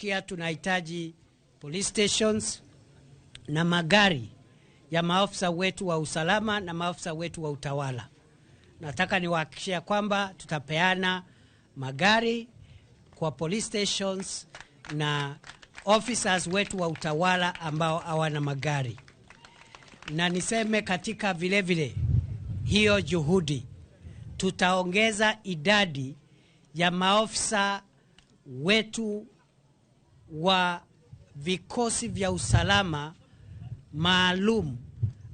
Kia tunahitaji police stations na magari ya maafisa wetu wa usalama na maafisa wetu wa utawala. Nataka niwahakikishia kwamba tutapeana magari kwa police stations na officers wetu wa utawala ambao hawana magari. Na niseme katika vile vile hiyo juhudi tutaongeza idadi ya maofisa wetu wa vikosi vya usalama maalum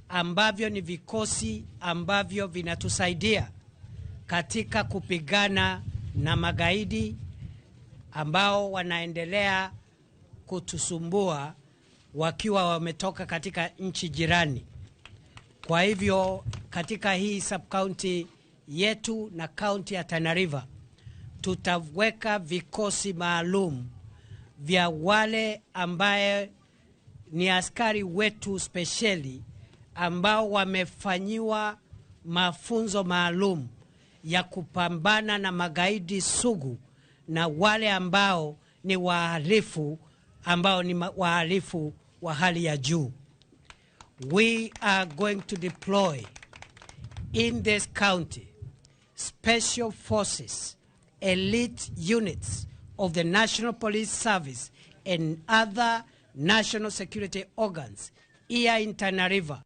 ambavyo ni vikosi ambavyo vinatusaidia katika kupigana na magaidi ambao wanaendelea kutusumbua wakiwa wametoka katika nchi jirani. Kwa hivyo katika hii sub-county yetu na county ya Tana River tutaweka vikosi maalum vya wale ambaye ni askari wetu spesheli ambao wamefanyiwa mafunzo maalum ya kupambana na magaidi sugu na wale ambao ni wahalifu ambao ni wahalifu wa hali ya juu. We are going to deploy in this county special forces, elite units of the National Police Service and other national security organs here in Tana River.